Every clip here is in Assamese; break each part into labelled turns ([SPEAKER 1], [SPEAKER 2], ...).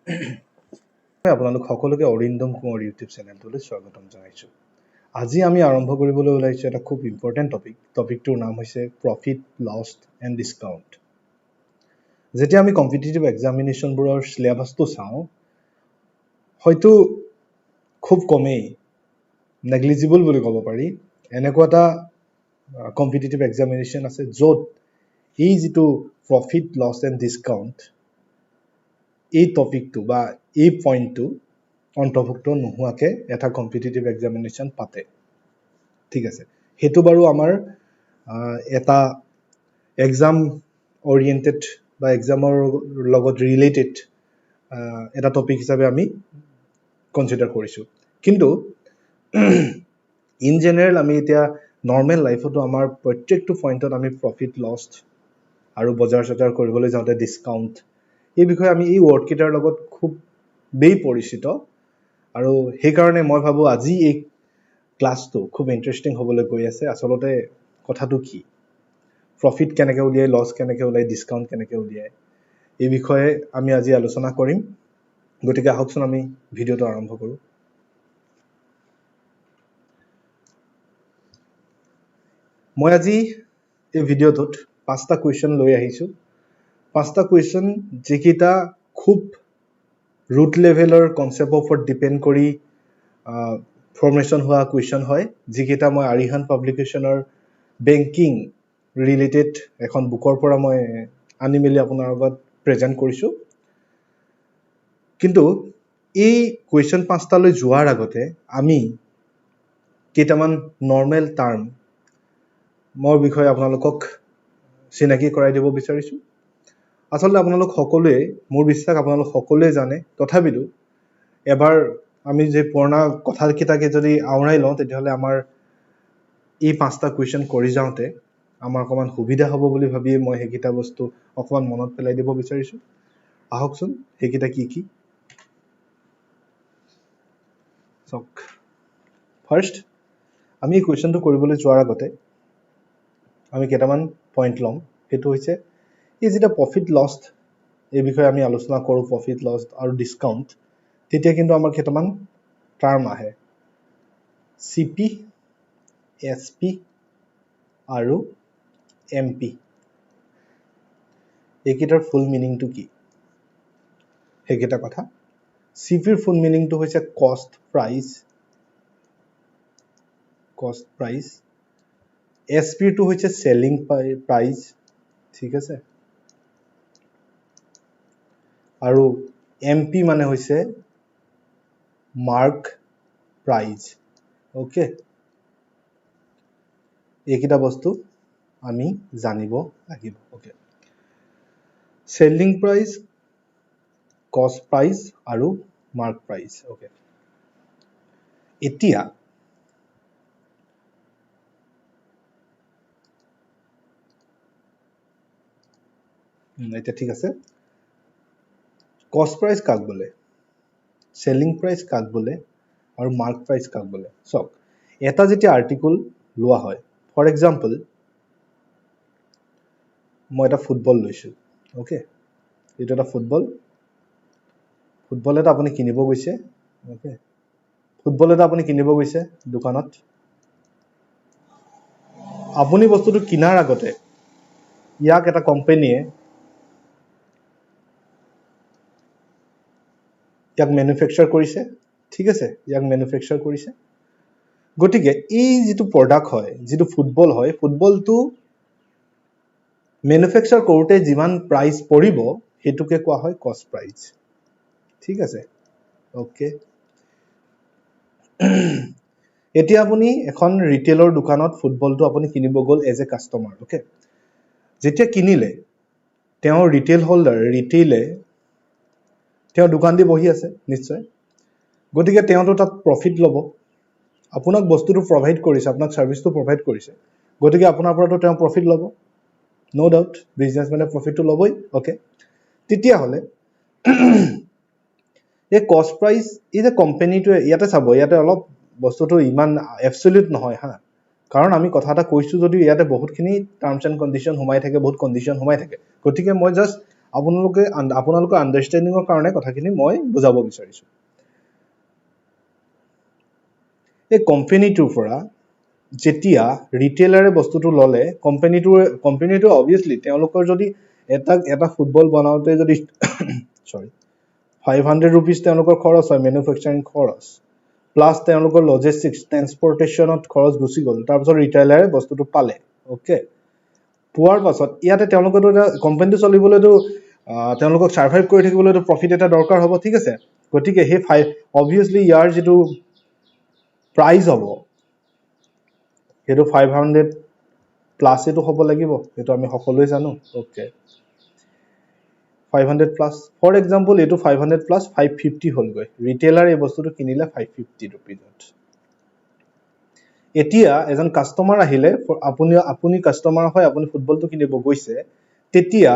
[SPEAKER 1] মই আপোনালোক সকলোকে অৰিন্দম কোঁৱৰ ইউটিউব চেনেলটোলৈ স্বাগতম জনাইছোঁ। আজি আমি আৰম্ভ কৰিবলৈ ওলাইছোঁ এটা খুব ইম্পৰ্টেণ্ট টপিক। টপিকটোৰ নাম হৈছে প্ৰফিট, লছ এণ্ড ডিছকাউণ্ট। যেতিয়া আমি কম্পিটিটিভ এক্সামিনেশ্যনবোৰৰ চিলেবাছটো চাওঁ, হয়তো খুব কমেই, নেগলিজিবল বুলি ক'ব পাৰি, এনেকুৱা এটা কম্পিটিটিভ এক্সামিনেশ্যন আছে য'ত এই যিটো প্ৰফিট, লছ এণ্ড ডিছকাউণ্ট এই টপিকটো বা এই পইণ্টটো অন্তৰ্ভুক্ত নোহোৱাকৈ এটা কম্পিটিটিভ এক্সামিনেশ্যন পাতে। ঠিক আছে, সেইটো বাৰু আমাৰ এটা এক্সাম অৰিয়েণ্টেড বা এক্সামৰ লগত ৰিলেটেড এটা টপিক হিচাপে আমি কনচিডাৰ কৰিছোঁ। কিন্তু ইন জেনেৰেল আমি এতিয়া নৰ্মেল লাইফতো আমাৰ প্ৰত্যেকটো পইণ্টত আমি প্ৰফিট, লছ আৰু বজাৰ চজাৰ কৰিবলৈ যাওঁতে ডিছকাউণ্ট এই বিষয়ে আমি এই ৱৰ্ডকেইটাৰ লগত খুবেই পৰিচিত। আৰু সেইকাৰণে মই ভাবোঁ আজি এই ক্লাছটো খুব ইণ্টাৰেষ্টিং হ'বলৈ গৈ আছে। আচলতে কথাটো কি, প্ৰফিট কেনেকৈ উলিয়ায়, লছ কেনেকৈ উলিয়ায়, ডিছকাউণ্ট কেনেকৈ উলিয়ায়, এই বিষয়ে আমি আজি আলোচনা কৰিম। গতিকে আহকচোন আমি ভিডিঅ'টো আৰম্ভ কৰোঁ। মই আজি এই ভিডিঅ'টোত পাঁচটা কুৱেশ্যন লৈ আহিছোঁ। পাঁচটা কুৱেশ্যন যিকেইটা খুব ৰুট লেভেলৰ কনচেপ্টৰ ওপৰত ডিপেণ্ড কৰি ফৰ্মেশ্যন হোৱা কুৱেশ্যন হয়, যিকেইটা মই আৰিহান পাব্লিকেশ্যনৰ বেংকিং ৰিলেটেড এখন বুকৰ পৰা মই আনি মেলি আপোনাৰ আগত প্ৰেজেণ্ট কৰিছোঁ। কিন্তু এই কুৱেশ্যন পাঁচটালৈ যোৱাৰ আগতে আমি কেইটামান নৰ্মেল টাৰ্ম মোৰ বিষয়ে আপোনালোকক চিনাকি কৰাই দিব বিচাৰিছোঁ। আচলতে আপোনালোক সকলোৱে, মোৰ বিশ্বাস আপোনালোক সকলোৱে জানে, তথাপিতো এবাৰ আমি যে পুৰণা কথাকেইটাকে যদি আওৰাই লওঁ, তেতিয়াহ'লে আমাৰ এই পাঁচটা কুৱেশ্যন কৰি যাওঁতে আমাৰ অকণমান সুবিধা হ'ব বুলি ভাবিয়ে মই সেইকেইটা বস্তু অকণমান মনত পেলাই দিব বিচাৰিছোঁ। আহকচোন সেইকেইটা কি কি চাওক। ফাৰ্ষ্ট আমি এই কুৱেশ্যনটো কৰিবলৈ যোৱাৰ আগতে আমি কেইটামান পইণ্ট ল'ম। সেইটো হৈছে এই যেতিয়া প্ৰফিট লছ এই বিষয়ে আমি আলোচনা কৰোঁ, প্ৰফিট, লছ আৰু ডিছকাউণ্ট, তেতিয়া কিন্তু আমাৰ কেইটামান টাৰ্ম আহে, চি পি, এছ পি আৰু এম পি। এইকেইটাৰ ফুল মিনিংটো কি, সেইকেইটা কথা। চি পিৰ ফুল মিনিংটো হৈছে কষ্ট প্ৰাইচ, কষ্ট প্ৰাইচ। এছ পিৰটো হৈছে চেলিং প্ৰাইচ, ঠিক আছে। আৰু এম পি মানে হৈছে মাৰ্ক প্ৰাইচ। অ'কে, এইকেইটা বস্তু আমি জানিব লাগিব। অ'কে, চেলিং প্ৰাইচ, কষ্ট প্ৰাইচ আৰু মাৰ্ক প্ৰাইচ। অ'কে, এতিয়া এতিয়া ঠিক আছে। কষ্ট প্ৰাইচ কাক বোলে, চেলিং প্ৰাইচ কাক বোলে আৰু মাৰ্ক প্ৰাইচ কাক বোলে। চাওক, এটা যেতিয়া আৰ্টিকল লোৱা হয়, ফৰ এক্সাম্পল মই এটা ফুটবল লৈছোঁ। অ'কে, এইটো এটা ফুটবল, ফুটবল এটা আপুনি কিনিব গৈছে। অ'কে, ফুটবল এটা আপুনি কিনিব গৈছে দোকানত। আপুনি বস্তুটো কিনাৰ আগতে ইয়াক এটা কোম্পেনীয়ে ইয়াক মেনুফেকচাৰ কৰিছে, ঠিক আছে, ইয়াক মেনুফেকচাৰ কৰিছে। গতিকে এই যিটো প্ৰডাক্ট হয়, যিটো ফুটবল হয়, ফুটবলটো মেনুফেকচাৰ কৰোঁতে যিমান প্ৰাইচ পৰিব সেইটোকে কোৱা হয় কষ্ট প্ৰাইচ, ঠিক আছে। অ'কে, এতিয়া আপুনি এখন ৰিটেইলৰ দোকানত ফুটবলটো আপুনি কিনিব গ'ল এজ এ কাষ্টমাৰ। অ'কে, যেতিয়া কিনিলে তেওঁ ৰিটেইল হোল্ডাৰ, ৰিটেইলে তেওঁ দোকান দি বহি আছে নিশ্চয়, গতিকে তেওঁতো তাত প্ৰফিট ল'ব। আপোনাক বস্তুটো প্ৰভাইড কৰিছে, আপোনাক ছাৰ্ভিচটো প্ৰভাইড কৰিছে, গতিকে আপোনাৰ পৰাতো তেওঁ প্ৰফিট ল'ব, ন' ডাউট, বিজনেছমেনে প্ৰফিটটো ল'বই। অ'কে, তেতিয়াহ'লে এই কষ্ট প্ৰাইচ, এই যে কোম্পেনীটোৱে, ইয়াতে চাব, ইয়াতে অলপ বস্তুটো ইমান এবচলিউট নহয় হা, কাৰণ আমি কথা এটা কৈছোঁ যদিও ইয়াতে বহুতখিনি টাৰ্মছ এণ্ড কণ্ডিশ্যন সোমাই থাকে, বহুত কণ্ডিশ্যন সোমাই থাকে। গতিকে মই জাষ্ট আপোনালোকৰ আণ্ডাৰষ্টেণ্ডিঙৰ কাৰণে কথাখিনি মই বুজাব বিচাৰিছোঁ। এই কোম্পেনীটোৰ পৰা যেতিয়া ৰিটেইলাৰে বস্তুটো ল'লে, কোম্পেনীটোৱে অবভিয়াছলি তেওঁলোকৰ যদি এটা ফুটবল বনাওঁতে যদি চৰি 500 ৰুপিজ তেওঁলোকৰ খৰচ হয়, মেনুফেকচাৰিং খৰচ প্লাছ তেওঁলোকৰ লজিষ্টিক্স ট্ৰেন্সপৰ্টেশ্যনত খৰচ গুচি গ'ল, তাৰপিছত ৰিটেইলাৰে বস্তুটো পালে। অ'কে, পোৱাৰ পাছত ইয়াতে তেওঁলোকেতো এটা কোম্পানীটো চলিবলৈতো তেওঁলোকক ছাৰ্ভাইভ কৰি থাকিবলৈতো প্ৰফিট এটা দৰকাৰ হ'ব, ঠিক আছে। গতিকে সেই অবভিয়াছলি ইয়াৰ যিটো প্ৰাইচ হ'ব সেইটো 500 প্লাছেতো হ'ব লাগিব, সেইটো আমি সকলোৱে জানো। অ'কে, 500 প্লাছ, ফৰ এক্সাম্পল এইটো 500 প্লাছ 550 হ'লগৈ, ৰিটেইলাৰ এই বস্তুটো কিনিলে 550 ৰুপিজত। এতিয়া এজন কাষ্টমাৰ আহিলে, আপুনি কাষ্টমাৰ হয়, আপুনি ফুটবলটো কিনিব গৈছে, তেতিয়া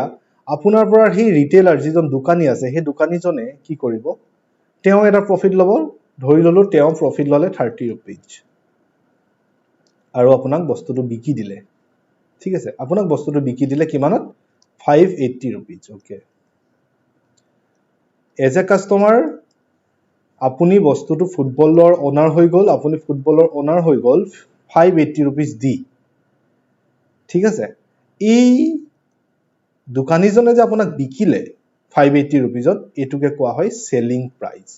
[SPEAKER 1] আপোনাৰ পৰা সেই ৰিটেইলাৰ যিজন দোকানী আছে, সেই দোকানীজনে কি কৰিব, তেওঁ এটা প্ৰফিট ল'ব, ধৰি ল'লোঁ তেওঁ প্ৰফিট ল'লে 30 ৰুপিজ আৰু আপোনাক বস্তুটো বিকি দিলে, ঠিক আছে, আপোনাক বস্তুটো বিকি দিলে কিমানত, 580 rupees. Okay, as a customer আপুনি বস্তুটো ফুটবলৰ অনাৰ হৈ গ'ল, আপুনি ফুটবলৰ অনাৰ হৈ গ'ল 580 ৰুপিজ দি, ঠিক আছে। এই দোকানীজনে যে আপোনাক বিকিলে 580 ৰুপিজত, এইটোকে কোৱা হয় চেলিং প্ৰাইচ।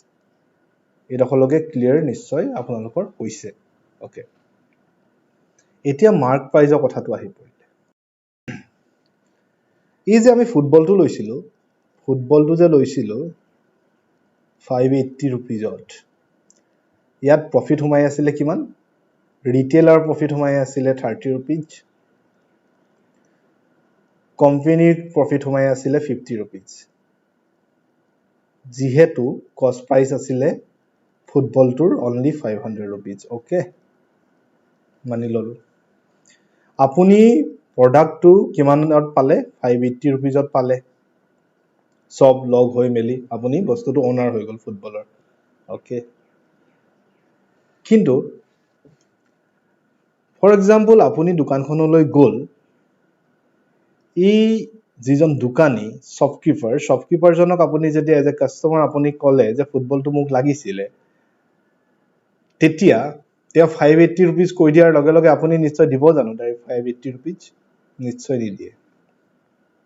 [SPEAKER 1] এইডোখৰলৈকে ক্লিয়াৰ নিশ্চয় আপোনালোকৰ হৈছে। অ'কে, এতিয়া মাৰ্ক প্ৰাইজৰ কথাটো আহি পৰিলে। এই যে আমি ফুটবলটো লৈছিলোঁ, ফুটবলটো যে লৈছিলোঁ 580 ৰুপিজত, ইয়াত প্ৰফিট সোমাই আছিলে কিমান, ৰিটেইলাৰ প্ৰফিট সোমাই আছিলে 30 ৰুপিজ, কোম্পেনীৰ প্ৰফিট সোমাই আছিলে 50 ৰুপিজ, যিহেতু কষ্ট প্ৰাইচ আছিলে ফুটবলটোৰ অনলি 500 ৰুপিজ। অ'কে, মানি ল'লোঁ। আপুনি প্ৰডাক্টটো কিমানত পালে, 580 ৰুপিজত পালে, চব লগ হৈ মেলি আপুনি বস্তুটো অনাৰ হৈ গ'ল ফুটবলৰ। অ'কে, কিন্তু ফৰ এক্সাম্পল আপুনি দোকানখনলৈ গ'ল, এই যিজন দোকানী শ্বপকিপাৰ, শ্বপকিপাৰজনক আপুনি যদি এজ এ কাষ্টমাৰ আপুনি ক'লে যে ফুটবলটো মোক লাগিছিলে, তেতিয়া তেওঁ 580 ৰুপিজ কৈ দিয়াৰ লগে লগে আপুনি নিশ্চয় দিব জানো ডাইৰেক্ট 580 ৰুপিজ? নিশ্চয় নিদিয়ে,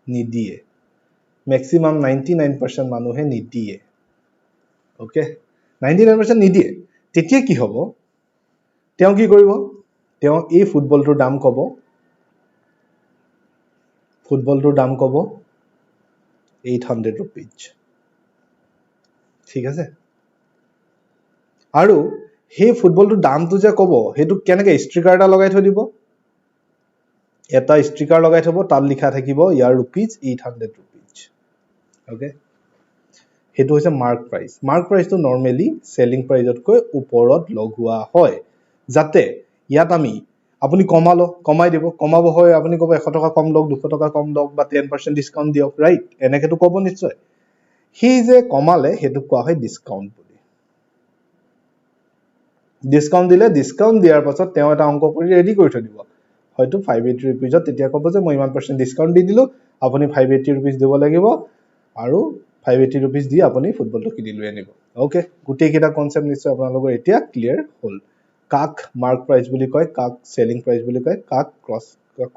[SPEAKER 1] নিদিয়ে। মেক্সিমাম 99% মানুহে নিদিয়ে। অ'কে, 99% নিদিয়ে। তেতিয়া কি হ'ব, তেওঁ কি কৰিব, তেওঁ এই ফুটবলটোৰ দাম ক'ব, ফুটবলটোৰ দাম ক'ব 800 ৰুপিজ, ঠিক আছে। আৰু সেই ফুটবলটোৰ দামটো যে ক'ব, সেইটো কেনেকৈ, ষ্টিকাৰ এটা লগাই থৈ দিব, এটা ষ্টিকাৰ লগাই থ'ব, তাত লিখা থাকিব ইয়াৰ ৰুপিজ 800 ৰুপিজ। অ'কে, সেইটো হৈছে মাৰ্ক প্ৰাইচ। মাৰ্ক প্ৰাইচটো নৰ্মেলি চেলিং প্ৰাইজতকৈ ওপৰত লগোৱা হয়, যাতে ইয়াত আপুনি কমাই দিব, কমাব হয় আপুনি ক'ব 100 টকা কম লওক, 200 টকা কম লওক, বা 10% ডিছকাউণ্ট দিয়ক, ৰাইট, এনেকৈতো ক'ব নিশ্চয়। সেই যে কমালে সেইটোক কোৱা হয় ডিছকাউণ্ট বুলি। ডিছকাউণ্ট দিলে, ডিছকাউণ্ট দিয়াৰ পাছত তেওঁ এটা অংক কৰি ৰেডি কৰি থৈ দিব, হয়তো 580 ৰুপিজত, তেতিয়া ক'ব যে মই ইমান পাৰ্চেণ্ট ডিছকাউণ্ট দি দিলোঁ, আপুনি 580 ৰুপিজ দিব লাগিব, আৰু 580 ৰুপিজ দি আপুনি ফুটবলটো কিনি লৈ আনিব। অ'কে, গোটেইকেইটা কনচেপ্ট নিশ্চয় আপোনালোকৰ এতিয়া ক্লিয়াৰ হ'ল। কাক মাৰ্ক প্ৰাইচ বুলি কয়, কাক চেলিং প্ৰাইচ বুলি কয়, কাক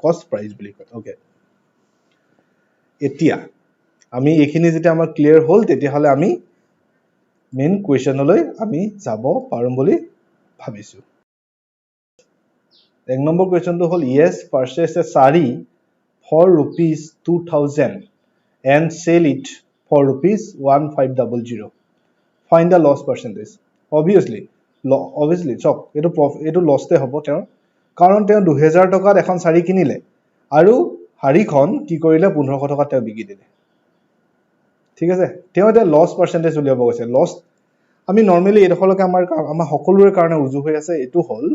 [SPEAKER 1] কষ্ট প্ৰাইচ বুলি কয়। অ'কে, এতিয়া আমি এইখিনি যেতিয়া আমাৰ ক্লিয়াৰ হ'ল, তেতিয়াহ'লে আমি মেইন কুৱেশ্যনলৈ আমি যাব পাৰোঁ বুলি ভাবিছোঁ। 1 নম্বৰ কুৱেশ্যনটো হ'ল, Yash purchase a sari for rupees 2000 and sell it for rupees 1500, find the loss percentage. Obviously চাওক, এইটো লছতে হ'ব তেওঁৰ, কাৰণ তেওঁ 2000 টকাত এখন শাৰী কিনিলে আৰু শাৰীখন কি কৰিলে, 1500 টকাত তেওঁ বিকি দিলে, ঠিক আছে। তেওঁ এতিয়া লছ পাৰ্চেণ্টেজ উলিয়াব গৈছে। লছ আমি নৰ্মেলি এইডোখৰলৈকে আমাৰ সকলোৰে কাৰণে উজু হৈ আছে। এইটো হ'ল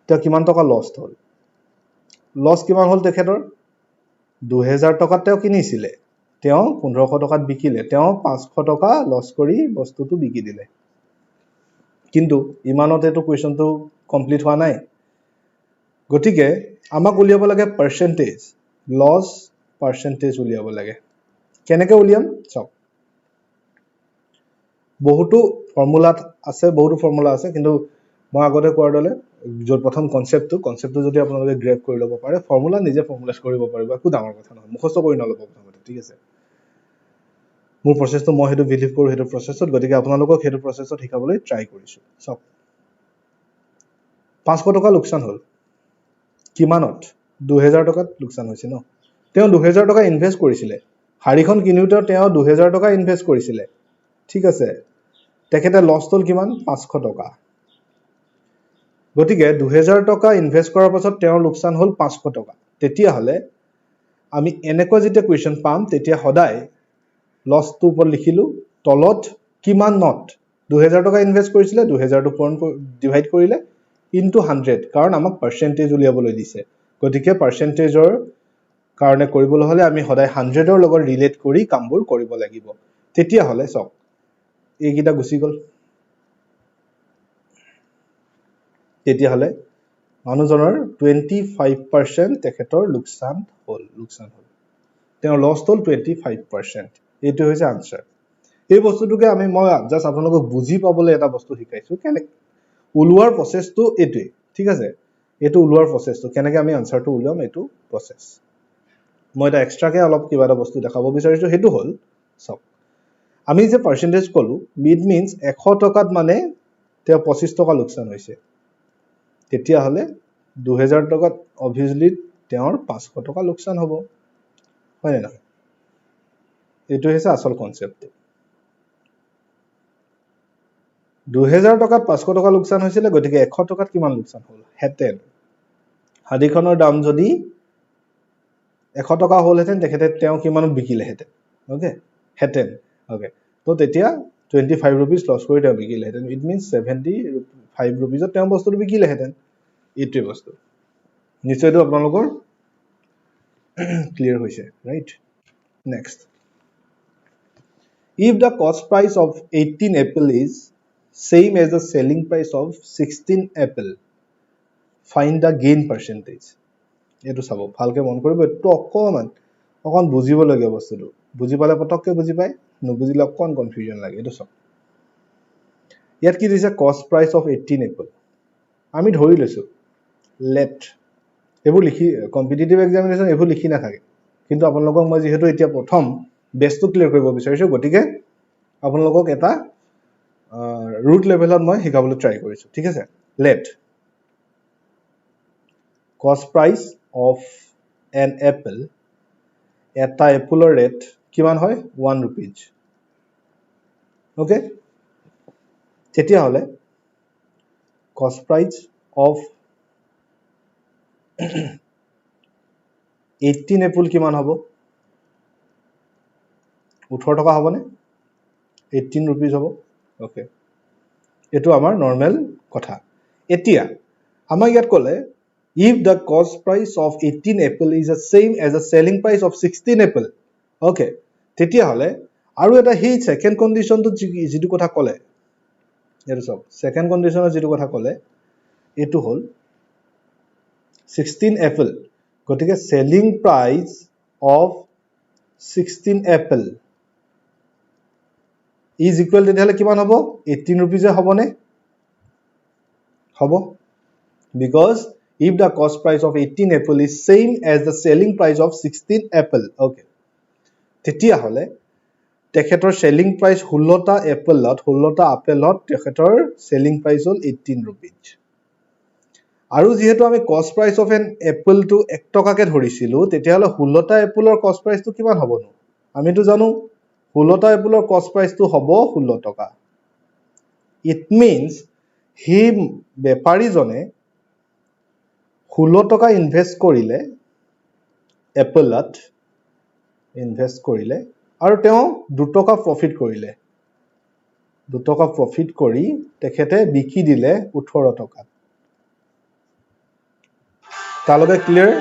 [SPEAKER 1] তেওঁ কিমান টকা লষ্ট হ'ল, লছ কিমান হ'ল তেখেতৰ, 2000 টকাত তেওঁ কিনিছিলে, তেওঁ 1500 টকাত বিকিলে, তেওঁ 500 টকা লছ কৰি বস্তুটো বিকি দিলে। কিন্তু ইমানতেতো কুৱেশ্যনটো কমপ্লিট হোৱা নাই, গতিকে আমাক উলিয়াব লাগে পাৰ্চেণ্টেজ লছ পাৰ্চেণ্টেজ উলিয়াব লাগে। কেনেকৈ উলিয়াম চাওক, বহুতো ফৰ্মুলাত আছে, বহুতো ফৰ্মুলা আছে, কিন্তু মই আগতে কোৱাৰ দৰে য'ত প্ৰথম কনচেপ্টটো যদি আপোনালোকে গ্ৰেপ কৰি ল'ব পাৰে, ফৰ্মুলা নিজে ফৰ্মুলাইজ কৰিব পাৰিব, একো ডাঙৰ কথা নহয়, মুখস্থ কৰি নল'ব প্ৰথমতে, ঠিক আছে। মোৰ প্ৰচেছটো মই সেইটো বিলিভ কৰোঁ সেইটো প্ৰচেছত, গতিকে আপোনালোকক সেইটো প্ৰচেছত শিকাবলৈ ট্ৰাই কৰিছোঁ। চাওক, 500 টকা লোকচান হ'ল, কিমানত? 2000 টকাত লোকচান হৈছে ন। তেওঁ 2000 টকা ইনভেষ্ট কৰিছিলে, শাড়ীখন কিনোতে তেওঁ 2000 টকা ইনভেষ্ট কৰিছিলে, ঠিক আছে। তেখেতে লছ হ'ল কিমান? 500 টকা। গতিকে 2000 টকা ইনভেষ্ট কৰাৰ পাছত তেওঁৰ লোকচান হ'ল 500 টকা। তেতিয়াহ'লে আমি এনেকুৱা যেতিয়া কুৱেশ্যন পাম, তেতিয়া সদায় লছটোৰ ওপৰত লিখিলোঁ, তলত কিমানত 2000 টকা ইনভেষ্ট কৰিছিলে, 2000টো পূৰণ ডিভাইড কৰিলে ইনটু 100, কাৰণ আমাক পাৰ্চেণ্টেজ উলিয়াবলৈ দিছে। গতিকে পাৰ্চেণ্টেজৰ কাৰণে কৰিবলৈ হ'লে আমি সদায় 100ৰ লগত ৰিলেট কৰি কামবোৰ কৰিব লাগিব। তেতিয়াহ'লে চাওক, এইকেইটা গুচি গ'ল। তেতিয়াহ'লে মানুহজনৰ 25% তেখেতৰ লোকচান হ'ল, তেওঁৰ লছ হ'ল 25%। এইটো হৈছে আনচাৰ। এই বস্তুটোকে মই জাষ্ট আপোনালোকক বুজি পাবলৈ এটা বস্তু শিকাইছোঁ, কেনেকৈ ওলোৱাৰ প্ৰচেছটো এইটোৱেই, ঠিক আছে। এইটো ওলোৱাৰ প্ৰচেছটো কেনেকৈ আমি আনচাৰটো উলিয়াম, এইটো প্ৰচেছ। মই এটা এক্সট্ৰাকৈ অলপ কিবা এটা বস্তু দেখাব বিচাৰিছোঁ, সেইটো হ'ল চাওক, আমি যে পাৰ্চেণ্টেজ ক'লোঁ, it means 100 টকাত মানে তেওঁ 25 টকা লোকচান হৈছে। তেতিয়াহ'লে 2000 টকাত অভিয়াছলি তেওঁৰ 500 টকা লোকচান হ'ব, হয় নে নহয়? এইটো হৈছে আচল কনচেপ্টটো। 2000 টকাত 500 টকা লোকচান হৈছিলে, গতিকে 100 টকাত কিমান লোকচান হ'ল হেঁতেন? শাড়ীখনৰ দাম যদি 100 টকা হ'লহেঁতেন, তেখেতে তেওঁ কিমানত বিকিলেহেঁতেন? অ'কে, হেঁতেন, অ'কে। তো তেতিয়া 25 ৰুপিজ লছ কৰি তেওঁ বিকিলেহেঁতেন। It means 75 ৰুপিজত তেওঁ বস্তুটো বিকিলেহেঁতেন। এইটোৱে বস্তু। নিশ্চয়তো আপোনালোকৰ ক্লিয়াৰ হৈছে, right? Next, if the cost price of 18 apple is same as the selling price of 16 apple, find the gain percentage. এইটো চাব, ভালকে মন কৰিব, এইটো অকণমান বুজিবলগীয়া বস্তুটো। বুজি পালে পটককৈ বুজি পায়, নুবুজিলে অকণমান কনফিউজন লাগে। এইটো চাওক, ইয়াত কি দিছে? কষ্ট প্ৰাইচ অফ 18 এপল। আমি ধৰি লৈছোঁ, লেট, এইবোৰ লিখি কম্পিটিটিভ এক্সামিনেশ্যন এইবোৰ লিখি নাথাকে, কিন্তু আপোনালোকক মই যিহেতু এতিয়া প্ৰথম বেছটো ক্লিয়াৰ কৰিব বিচাৰিছোঁ, গতিকে আপোনালোকক এটা ৰুট লেভেলত মই শিকাবলৈ ট্ৰাই কৰিছোঁ, ঠিক আছে। Let cost price of an apple, এটা এপলৰ ৰেট কিমান হয়? 1 ৰুপিজ, অ'কে। তেতিয়াহ'লে কষ্ট প্ৰাইচ অফ 18 এপল কিমান হ'ব? 18 টকা হ'বনে? 18 ৰুপিজ হ'ব, অ'কে। এইটো আমাৰ নৰ্মেল কথা। এতিয়া আমাক ইয়াত ক'লে, if the cost price of 18 apple is the same as the selling price of 16 apple, okay, তেতিয়াহ'লে আৰু এটা সেই ছেকেণ্ড কণ্ডিশ্যনটোত যিটো কথা ক'লে, এইটো চাওক, ছেকেণ্ড কণ্ডিশ্যনত যিটো কথা ক'লে, এইটো হ'ল 16 এপল, গতিকে selling price of 16 apple is equal তেতিয়াহ'লে কিমান হ'ব? 18 ৰুপিজে হ'বনে? হ'ব, because if the cost price of 18 apple is same as the selling price of 16 apple, okay, তেতিয়াহ'লে তেখেতৰ চেলিং প্ৰাইচ 16টা এপলত, 16টা আপেলত তেখেতৰ চেলিং প্ৰাইচ হ'ল 18 ৰুপিজ। আৰু যিহেতু আমি কষ্ট প্ৰাইচ অফ এন এপলটো 1 টকাকে ধৰিছিলোঁ, তেতিয়াহ'লে 16টা এপলৰ কষ্ট প্ৰাইচটো কিমান হ'বনো? আমিতো জানো 16টা এপলৰ কষ্ট প্ৰাইচটো হ'ব 16 টকা। It means সেই বেপাৰীজনে 16 টকা ইনভেষ্ট কৰিলে এপলত, ইনভেষ্ট কৰিলে আৰু তেওঁ 2 টকা প্ৰফিট কৰিলে। 2 টকা প্ৰফিট কৰি তেখেতে বিকি দিলে 18 টকাত। তালৈকে ক্লিয়াৰ?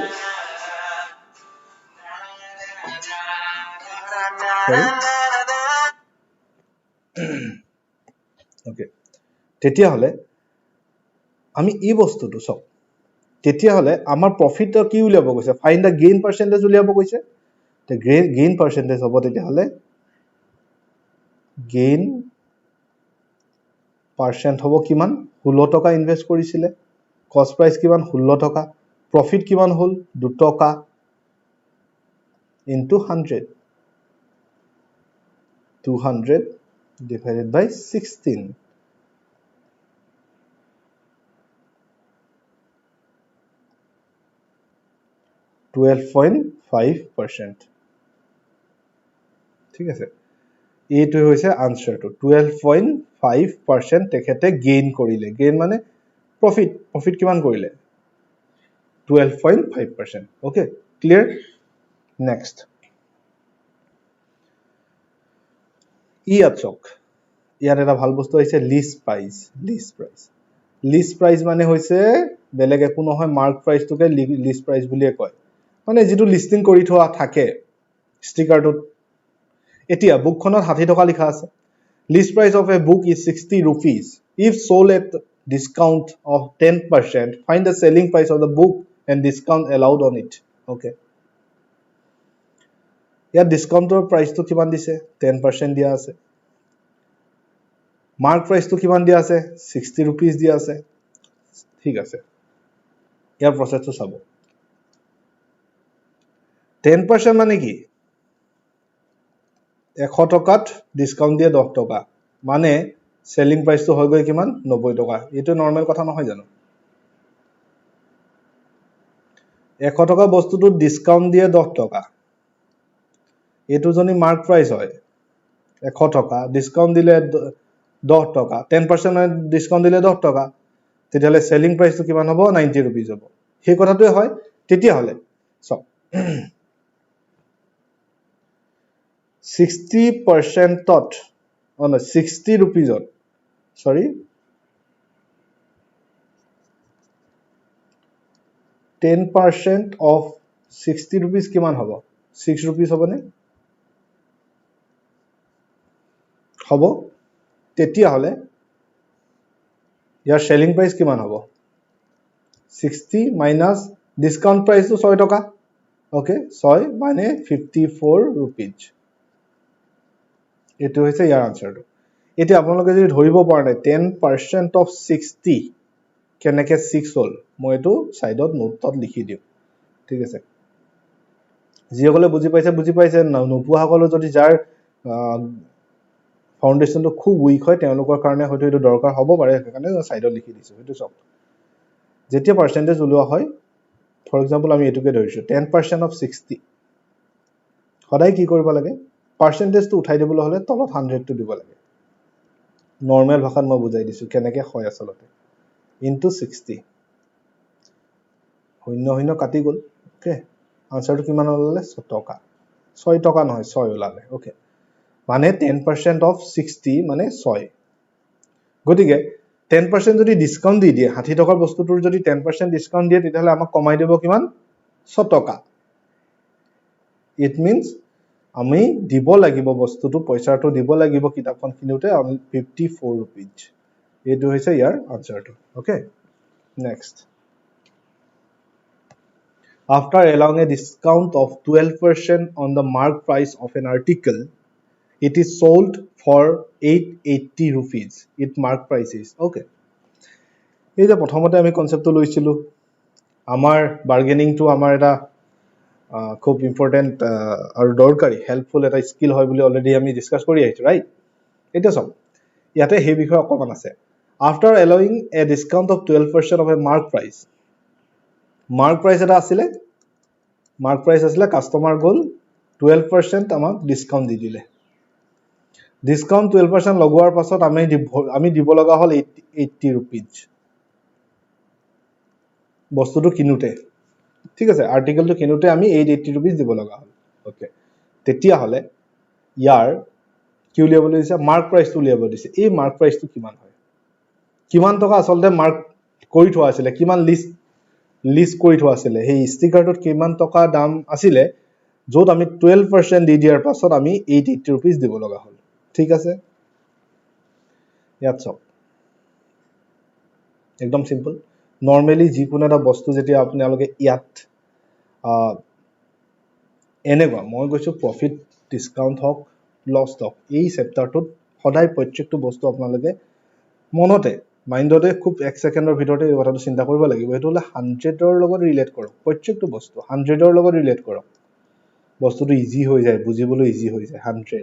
[SPEAKER 1] অ'কে, তেতিয়াহ'লে আমি এই বস্তুটো চাওক, তেতিয়াহ'লে আমাৰ প্ৰফিটৰ কি উলিয়াব কৈছে? ফাইণ্ড the gain percentage উলিয়াব কৈছে। গেইন পাৰ্চেণ্টেজ হ'ব তেতিয়াহ'লে গেইন পাৰ্চেণ্ট হ'ব কিমান? 16 টকা ইনভেষ্ট কৰিছিলে, কষ্ট প্ৰাইচ কিমান? 16 টকা, প্ৰফিট কিমান হ'ল? 2 টকা into 100, 200 divided by 16. 12.5%. ঠিক আছে, এইটো হৈছে আনচাৰটো। 12.5% তেখেতে গেইন কৰিলে। গেইন মানে প্ৰফিট। প্ৰফিট কিমান কৰিলে? 12.5%। Okay, clear? Next, ইয়াত চাওক, ইয়াত এটা ভাল বস্তু আহিছে, list price. List price, list price মানে হৈছে বেলেগ একো নহয়, মাৰ্ক প্ৰাইচটোকে লিষ্ট প্ৰাইচ বুলিয়ে কয়, মানে যিটো লিষ্টিং কৰি থোৱা থাকে ষ্টিকাৰটোত। এতিয়া বুকখনত 60 টকা লিখা আছে। List price of a book is 60 rupees. If sold at discount of 10%, find the selling price of the book and discount allowed on it. Okay, ইয়াত ডিছকাউণ্টৰ প্ৰাইচটো কিমান দিছে? 10% দিয়া আছে। মাৰ্ক প্ৰাইচটো কিমান দিয়া আছে? 60 ৰুপিজ দিয়া আছে। ঠিক আছে, ইয়াৰ প্ৰচেছটো চাব। 10% মানে কি? 100 টকাত ডিছকাউণ্ট দিয়ে 10 টকা, মানে চেলিং প্ৰাইচটো হৈ গৈ কিমান? 90 টকা। এইটো নৰ্মেল কথা নহয় জানো? 100 টকা বস্তুটোত ডিছকাউণ্ট দিয়ে 10 টকা, এইটো যদি মাৰ্ক প্ৰাইচ হয় 100 টকা, ডিছকাউণ্ট দিলে 10 টকা, 10% মানে ডিছকাউণ্ট দিলে 10 টকা, তেতিয়াহ'লে চেলিং প্ৰাইচটো কিমান হ'ব? 90 ৰুপিজ হ'ব। সেই কথাটোৱে হয়। তেতিয়াহ'লে চাওক, 60%ত, অ নহয়, 60 ৰুপিজত, চৰি, 10% অফ 60 ৰুপিজ কিমান হ'ব? 6 ৰুপিজ হ'বনে? হ'ব। তেতিয়াহ'লে ইয়াৰ চেলিং প্ৰাইচ কিমান হ'ব? 60 মাইনাছ ডিছকাউণ্ট প্ৰাইচটো 6 টকা। অ'কে, 6 মানে 54 ৰুপিজ। এইটো হৈছে ইয়াৰ আনচাৰটো। এতিয়া আপোনালোকে যদি ধৰিব পৰা নাই 10% অফ 60 কেনেকে 6 হ'ল, মই এইটো ছাইডত নোটত লিখি দিওঁ। ঠিক আছে, যিসকলে বুজি পাইছে বুজি পাইছে, নোপোৱাসকলে যদি যাৰ ফাউণ্ডেশ্যনটো খুব উইক হয় তেওঁলোকৰ কাৰণে হয়তো এইটো দৰকাৰ হ'ব পাৰে, সেইকাৰণে ছাইডত লিখি দিছোঁ। সেইটো চাওক, যেতিয়া পাৰ্চেণ্টেজ ওলোৱা হয়, ফৰ এক্সাম্পল আমি এইটোকে ধৰিছোঁ 10% অফ 60, সদায় কি কৰিব লাগে? পাৰ্চেণ্টেজটো উঠাই দিবলৈ হ'লে তলত 100টো দিব লাগে। নৰ্মেল ভাষাত মই বুজাই দিছোঁ কেনেকৈ হয় আচলতে। ইনটু 60, শূন্য শূন্য কাটি গ'ল। অ'কে, আনচাৰটো কিমান ওলালে? 6 টকা। 6 টকা নহয়, 6 ওলালে। অ'কে, মানে 10% অফ 60 মানে 6। গতিকে 10% যদি ডিছকাউণ্ট দি দিয়ে, 60 টকাৰ বস্তুটোৰ যদি 10% ডিছকাউণ্ট দিয়ে, তেতিয়াহ'লে আমাক কমাই দিব কিমান? 6 টকা। It means আমি দিব লাগিব বস্তুটো, পইচাটো দিব লাগিব কিতাপখন কিনোতে 54 ৰুপিজ। এইটো হৈছে ইয়াৰ আনচাৰটো। Okay, next. After allowing a discount of 12% on the mark price of an article, it is sold for 880 rupees. It mark price is. Okay. এই যে প্ৰথমতে আমি কনচেপ্টটো লৈছিলোঁ, আমাৰ বাৰ্গেনিংটো আমাৰ এটা খুব ইম্পৰ্টেণ্ট আৰু দৰকাৰী হেল্পফুল এটা স্কিল হয় বুলি অলৰেডি আমি ডিছকাছ কৰি আহিছোঁ, ৰাইট? এতিয়া চাওক, ইয়াতে সেই বিষয়ে অকণমান আছে। After allowing a discount of 12% of a mark price, mark price এটা আছিলে, মাৰ্ক প্ৰাইচ আছিলে, কাষ্টমাৰ গ'ল 12% আমাক ডিছকাউণ্ট দি দিলে। ডিছকাউণ্ট 12% লগোৱাৰ পাছত আমি দিব লগা হ'ল 880 ৰুপিজ বস্তুটো কিনোতে। ঠিক আছে, আৰ্টিকেলটো কিনোতে আমি 880 ৰুপিজ দিব লগা হ'ল। অ'কে, তেতিয়াহ'লে ইয়াৰ কি উলিয়াবলৈ দিছে? মাৰ্ক প্ৰাইচটো উলিয়াব দিছে। এই মাৰ্ক প্ৰাইচটো কিমান হয়, কিমান টকা আচলতে মাৰ্ক কৰি থোৱা আছিলে, কিমান লিষ্ট কৰি থোৱা আছিলে, সেই ষ্টিকাৰটোত কিমান টকা দাম আছিলে, য'ত আমি 12% দি দিয়াৰ পাছত আমি 880 ৰুপিজ দিব লগা হ'ল। ঠিক আছে, ইয়াত চাওক, একদম চিম্পল। নৰ্মেলি যিকোনো এটা বস্তু যেতিয়া আপোনালোকে ইয়াত এনেকুৱা মই কৈছোঁ প্ৰফিট ডিছকাউণ্ট হওক, লছ হওক, এই চেপ্টাৰটোত সদায় প্ৰত্যেকটো বস্তু আপোনালোকে মনতে মাইণ্ডতে খুব এক ছেকেণ্ডৰ ভিতৰতে এই কথাটো চিন্তা কৰিব লাগিব। সেইটো হ'লে 100ৰ লগত ৰিলেট কৰক, প্ৰত্যেকটো বস্তু 100ৰ লগত ৰিলেট কৰক, বস্তুটো ইজি হৈ যায়, বুজিবলৈ ইজি হৈ যায়। 100,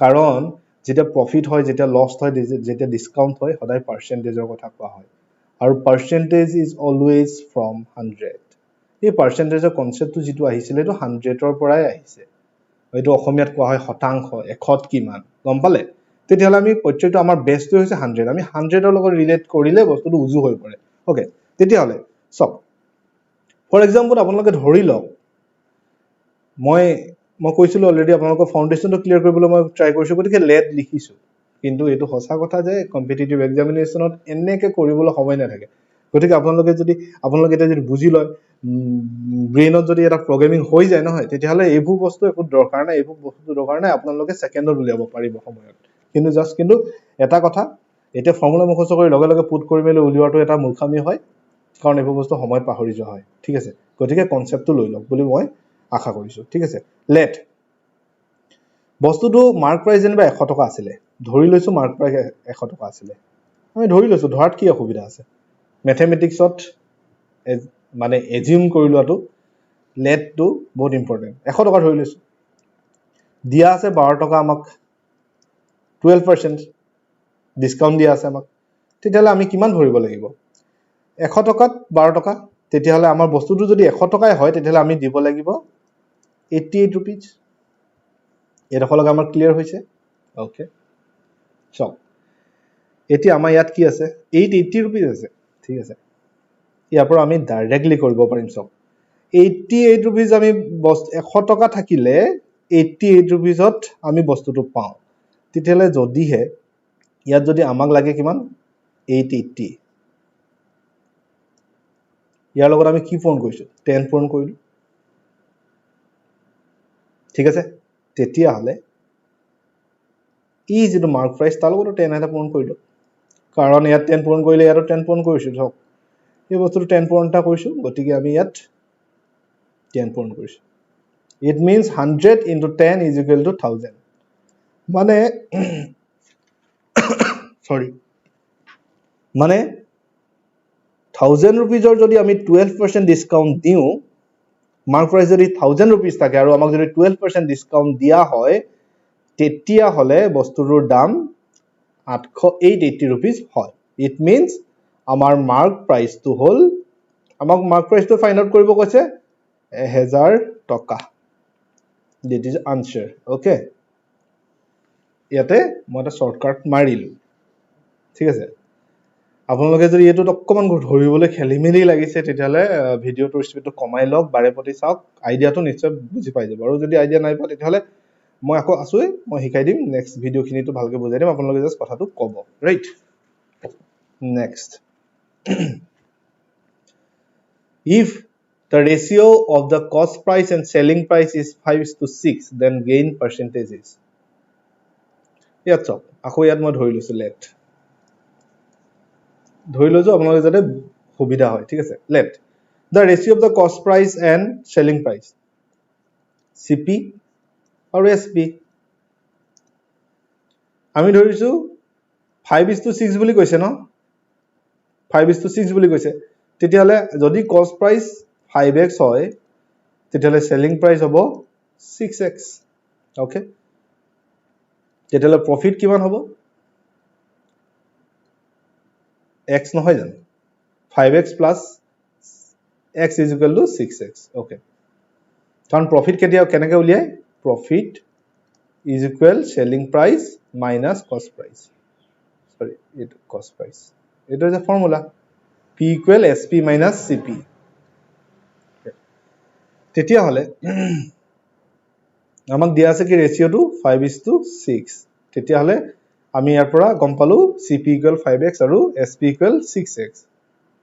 [SPEAKER 1] কাৰণ যেতিয়া প্ৰফিট হয়, যেতিয়া লছ হয়, যেতিয়া ডিছকাউণ্ট হয়, সদায় পাৰ্চেণ্টেজৰ কথা কোৱা হয়, আৰু পাৰ্চেণ্টেজ is always from 100। এই পাৰ্চেণ্টেজৰ কনচেপ্টটো যিটো আহিছিলে সেইটো 100ৰ পৰাই আহিছে। এইটো অসমীয়াত কোৱা হয় শতাংশ, এশত কিমান, গম পালে? তেতিয়াহ'লে আমি প্ৰত্যেকটো আমাৰ বেছটো হৈছে 100, আমি 100ৰ লগত ৰিলেট কৰিলে বস্তুটো উজু হৈ পৰে। অ'কে, তেতিয়াহ'লে চাওক, ফৰ এক্সাম্পল আপোনালোকে ধৰি লওক, মই কৈছিলোঁ অলৰেডি আপোনালোকৰ ফাউণ্ডেশ্যনটো ক্লিয়াৰ কৰিবলৈ মই ট্ৰাই কৰিছোঁ, গতিকে লেট লিখিছোঁ, কিন্তু এইটো সঁচা কথা যে কম্পিটিটিভ এক্সামিনেশ্যনত এনেকৈ কৰিবলৈ সময় নাথাকে। গতিকে আপোনালোকে এতিয়া যদি বুজি লয়, ব্ৰেইনত যদি এটা প্ৰগ্ৰেমিং হৈ যায় নহয়, তেতিয়াহ'লে এইবোৰ বস্তু একো দৰকাৰ নাই, এইবোৰ বস্তু দৰকাৰ নাই, আপোনালোকে ছেকেণ্ডত উলিয়াব পাৰিব সময়ত। কিন্তু জাষ্ট কিন্তু এটা কথা, এতিয়া ফৰ্মুলা মুখস্থ কৰি লগে লগে পুট কৰি মেলি উলিওৱাটো এটা মূৰ্খামি হয়, কাৰণ এইবোৰ বস্তু সময়ত পাহৰি যোৱা হয়। ঠিক আছে, গতিকে কনচেপ্টটো লৈ লওক বুলি মই আশা কৰিছোঁ। ঠিক আছে, লেট বস্তুটো মাৰ্ক প্ৰাইচ যেনিবা 100 টকা আছিলে, ধৰি লৈছোঁ মাৰ্ক প্ৰাইচ 100 টকা আছিলে, আমি ধৰি লৈছোঁ, ধৰাত কি অসুবিধা আছে? মেথেমেটিক্সত মানে এজিউম কৰি লোৱাটো লেটটো বহুত ইম্পৰ্টেণ্ট। 100 টকা ধৰি লৈছোঁ, দিয়া আছে 12 টকা, আমাক 12% ডিছকাউণ্ট দিয়া আছে আমাক, তেতিয়াহ'লে আমি কিমান ভৰিব লাগিব? 100 টকাত 12 টকা, তেতিয়াহ'লে আমাৰ বস্তুটো যদি 100 টকাই হয়, তেতিয়াহ'লে আমি দিব লাগিব 88 ৰুপিজ। এইডোখৰলৈকে আমাৰ ক্লিয়াৰ হৈছে। অ'কে, চাওক এতিয়া আমাৰ ইয়াত কি আছে, 880 ৰুপিজ আছে। ঠিক আছে, ইয়াৰ পৰা আমি ডাইৰেক্টলি কৰিব পাৰিম। চাওক 88 ৰুপিজ আমি 100 টকা থাকিলে 88 ৰুপিজত আমি বস্তুটো পাওঁ। তেতিয়াহ'লে যদিহে ইয়াত যদি আমাক লাগে কিমান, 880, ইয়াৰ লগত আমি কি পূৰণ কৰিছোঁ, 10 পূৰণ কৰিলোঁ। ঠিক আছে, তেতিয়াহ'লে ই যিটো মাৰ্ক প্ৰাইচ তাৰ লগতো 10 এটা পূৰণ কৰিলোঁ, কাৰণ ইয়াত 10 পূৰণ কৰিলে ইয়াতো 10 পূৰণ কৰিছোঁ। ধৰক এই বস্তুটো 10 পূৰণ এটা কৰিছোঁ, গতিকে আমি ইয়াত 10 পূৰণ কৰিছোঁ। It means 100 into 10 is equal to 1000, মানে চৰি, মানে 1000 ৰুপিজৰ যদি আমি 12% ডিছকাউণ্ট দিওঁ, মাৰ্ক প্ৰাইচ যদি 1000 ৰুপিজ থাকে আৰু আমাক যদি 12% ডিছকাউণ্ট দিয়া হয়, তেতিয়াহ'লে বস্তুটোৰ দাম 880 ৰুপিজ হয়। It means আমাৰ মাৰ্ক প্ৰাইচটো হ'ল, আমাক মাৰ্ক প্ৰাইচটো ফাইণ্ড আউট কৰিব কৈছে 1000 টকা। That is answer. Okay, ইয়াতে মই এটা শ্বৰ্টকাট মাৰিলোঁ। ঠিক আছে, আপোনালোকে যদি এইটোত অকণমান ধৰিবলৈ খেলি মেলি লাগিছে, তেতিয়াহ'লে ভিডিঅ'টোৰ স্পীডটো কমাই লওক, বাৰে প্ৰতি চাওক, আইডিয়াটো নিশ্চয় বুজি পাই যাব। আৰু যদি আইডিয়া নাই পোৱা, তেতিয়াহ'লে মই আকৌ আছোৱেই, মই শিকাই দিম, নেক্সট ভিডিঅ'খিনিতো ভালকৈ বুজাই দিম, আপোনালোকে জাষ্ট কথাটো ক'ব। Right, next, if the ratio of the cost price and selling price is 5:6, then gain percentage is. ইয়াত চাওক, আকৌ ইয়াত মই ধৰি লৈছোঁ, লেট ধৰি লৈছোঁ আপোনালোকে যাতে সুবিধা হয়। ঠিক আছে, let the ratio of the cost price and selling price, CP আৰু এছ পি, আমি ধৰিছোঁ 5:6 বুলি কৈছে ন, 5:6 বুলি কৈছে, তেতিয়াহ'লে যদি কষ্ট প্ৰাইচ 5x হয়, তেতিয়াহ'লে চেলিং প্ৰাইচ হ'ব 6x। Okay, তেতিয়াহ'লে প্ৰফিট কিমান হ'ব? এক্স নহয় জানো? 5x plus x is equal to 6x। Okay, কাৰণ প্ৰফিট কেতিয়া কেনেকৈ উলিয়াই? Profit is equal selling price minus cost price, sorry এইটো কষ্ট প্ৰাইচ, এইটো হৈছে formula, P equal SP minus CP। তেতিয়াহ'লে আমাক দিয়া আছে কি ৰেচিঅ'টো 5:6, তেতিয়াহ'লে আমি ইয়াৰ পৰা গম পালো চি পি ইকুৱেল 5x আৰু এছ পি ইকুৱেল 6x।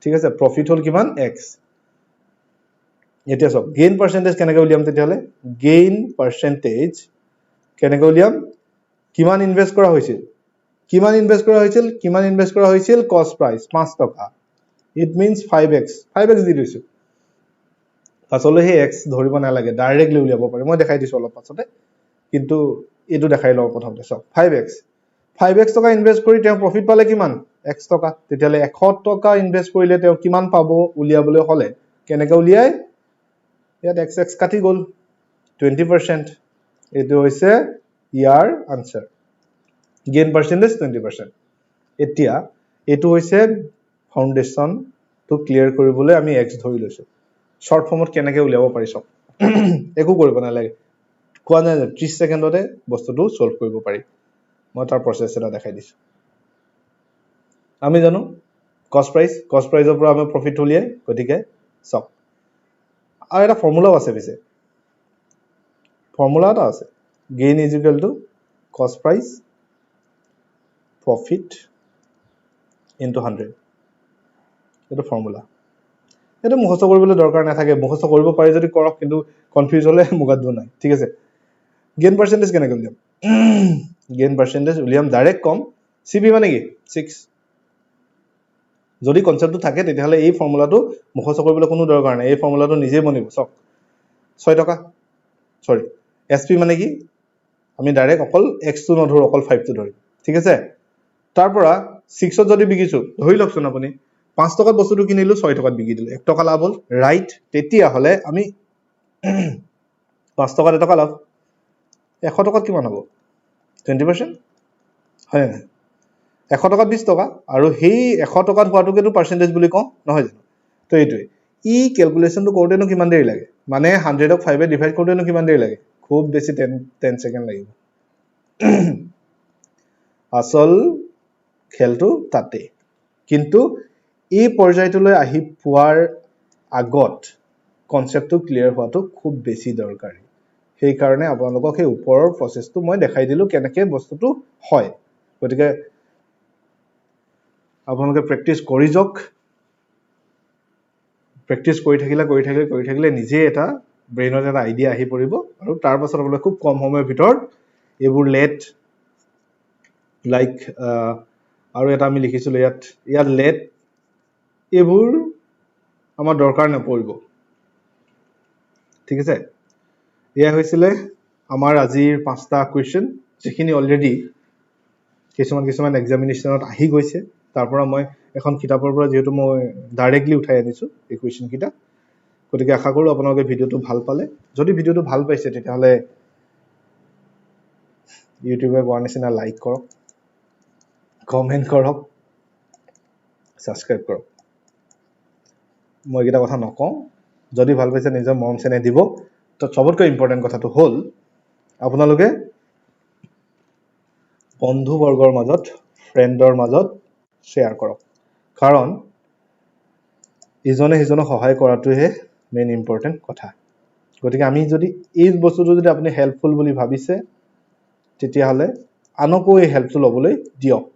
[SPEAKER 1] ঠিক আছে, প্ৰফিট হ'ল কিমান? এক্স। এতিয়া চাওক গেইন পাৰ্চেণ্টেজ কেনেকৈ উলিয়াম? তেতিয়াহ'লে গেইন পাৰ্চেণ্টেজ কেনেকৈ উলিয়াম? কিমান ইনভেষ্ট কৰা হৈছিল, কিমান ইনভেষ্ট কৰা হৈছিল, কিমান ইনভেষ্ট কৰা হৈছিল? কষ্ট প্ৰাইচ 5 টকা, it means 5x, 5x দি দিছোঁ। পাছলৈ সেই এক্স ধৰিব নালাগে, ডাইৰেক্টলি উলিয়াব পাৰি। মই দেখাই দিছোঁ অলপ পাছতে, কিন্তু এইটো দেখাই লওঁ প্ৰথমতে। চাওক, 5 এক্স, 5 এক্স টকা ইনভেষ্ট কৰি তেওঁ প্ৰফিট পালে কিমান? এক্স টকা। তেতিয়াহ'লে 100 টকা ইনভেষ্ট কৰিলে তেওঁ কিমান পাব উলিয়াবলৈ হ'লে কেনেকৈ উলিয়াই? ইয়াত এক্স এক্স কাটি গ'ল, 20%। এইটো হৈছে ইয়াৰ আনচাৰ, গেইন পাৰ্চেণ্টেজ 20%। এতিয়া এইটো হৈছে ফাউণ্ডেশ্যনটো ক্লিয়াৰ কৰিবলৈ আমি এক্স ধৰি লৈছোঁ। শ্বৰ্ট ফৰ্মত কেনেকৈ উলিয়াব পাৰি চাওক। একো কৰিব নালাগে, কোৱা নাই যে 30 ছেকেণ্ডতে বস্তুটো ছল্ভ কৰিব পাৰি। মই তাৰ প্ৰচেছ এটা দেখাই দিছোঁ। আমি জানো কষ্ট প্ৰাইচ, কষ্ট প্ৰাইচৰ পৰা আমি প্ৰফিট উলিয়াই। গতিকে চাওক, আৰু এটা ফৰ্মুলাও আছে পিছে, ফৰ্মুলা এটা আছে, gain is equal to cost price profit into 100। এইটো ফৰ্মুলা, এইটো মুখস্থ কৰিবলৈ দৰকাৰ নাথাকে। মুখস্থ কৰিব পাৰি যদি কৰক, কিন্তু কনফিউজ হ'লে মুখত নাই। ঠিক আছে, গেইন পাৰ্চেণ্টেজ কেনেকৈ উলিয়াম? গেইন পাৰ্চেণ্টেজ উলিয়াম ডাইৰেক্ট কম, চি পি মানে কি? ছিক্স। যদি কনচেপ্টটো থাকে, তেতিয়াহ'লে এই ফৰ্মুলাটো মুখস্থ কৰিবলৈ কোনো দৰকাৰ নাই, এই ফৰ্মুলাটো নিজেই বনিব। চাওক, 6 টকা, চৰি, এছ পি মানে কি? আমি ডাইৰেক্ট অকল এক্সটো নধৰোঁ, অকল ফাইভটো ধৰিম। ঠিক আছে, তাৰ পৰা ছিক্সত যদি বিকিছোঁ, ধৰি লওকচোন আপুনি 5 টকাত বস্তুটো কিনিলোঁ, 6 টকাত বিকি দিলোঁ, 1 টকা লাভ হ'ল, ৰাইট? তেতিয়াহ'লে আমি 5 টকাত 1 টকা লাভ, 100 টকাত কিমান হ'ব? 20%, হয় নাই? 100 টকাত 20 টকা, আৰু সেই 100 টকাত হোৱাটোকেতো পাৰ্চেণ্টেজ বুলি কওঁ, নহয় জানো? তো এইটোৱে। ই কেলকুলেশ্যনটো কৰোঁতেনো কিমান দেৰি লাগে? মানে 100ক ফাইভে ডিভাইড কৰোঁতেনো কিমান দেৰি লাগে? খুব বেছি 10 ছেকেণ্ড লাগিব। আচল খেলটো তাতেই। কিন্তু এই পৰ্যায়টোলৈ আহি পোৱাৰ আগত কনচেপ্টটো ক্লিয়াৰ হোৱাটো খুব বেছি দৰকাৰী। সেইকাৰণে আপোনালোকক সেই ওপৰৰ প্ৰচেছটো মই দেখাই দিলোঁ, কেনেকৈ বস্তুটো হয়। গতিকে আপোনালোকে প্ৰেক্টিচ কৰি যাওক। প্ৰেক্টিচ কৰি থাকিলে, কৰি থাকিলে, কৰি থাকিলে নিজেই এটা ব্ৰেইনত এটা আইডিয়া আহি পৰিব আৰু তাৰ পাছত আপোনালোকে খুব কম সময়ৰ ভিতৰত এইবোৰ লেট, লাইক আৰু এটা আমি লিখিছিলোঁ ইয়াত, ইয়াত লেট, এইবোৰ আমাৰ দৰকাৰ নপৰিব। ঠিক আছে, এয়া হৈছিলে আমাৰ আজিৰ পাঁচটা কুৱেশ্যন, যিখিনি অলৰেডি কিছুমান কিছুমান এক্সামিনেশ্যনত আহি গৈছে। তাৰ পৰা মই এখন কিতাপৰ পৰা যিহেতু মই ডাইৰেক্টলি উঠাই আনিছোঁ এই কুৱেশ্যনকেইটা। গতিকে আশা কৰোঁ আপোনালোকে ভিডিঅ'টো ভাল পালে। যদি ভিডিঅ'টো ভাল পাইছে, তেতিয়াহ'লে ইউটিউবে কোৱাৰ নিচিনা লাইক কৰক, কমেণ্ট কৰক, ছাবস্ক্ৰাইব কৰক। মই এইকেইটা কথা নকওঁ। যদি ভাল পাইছে, নিজৰ মৰম চেনেহ দিব। তো চবতকৈ ইম্পৰ্টেণ্ট কথাটো হ'ল, আপোনালোকে বন্ধুবৰ্গৰ মাজত, ফ্ৰেণ্ডৰ মাজত শ্বেয়াৰ কৰক, কাৰণ ইজনে সিজনক সহায় কৰাটোহে মেইন ইম্পৰ্টেণ্ট কথা। গতিকে আমি যদি এই বস্তুটো যদি আপুনি হেল্পফুল বুলি ভাবিছে, তেতিয়াহ'লে আনকো এই হেল্পটো ল'বলৈ দিয়ক।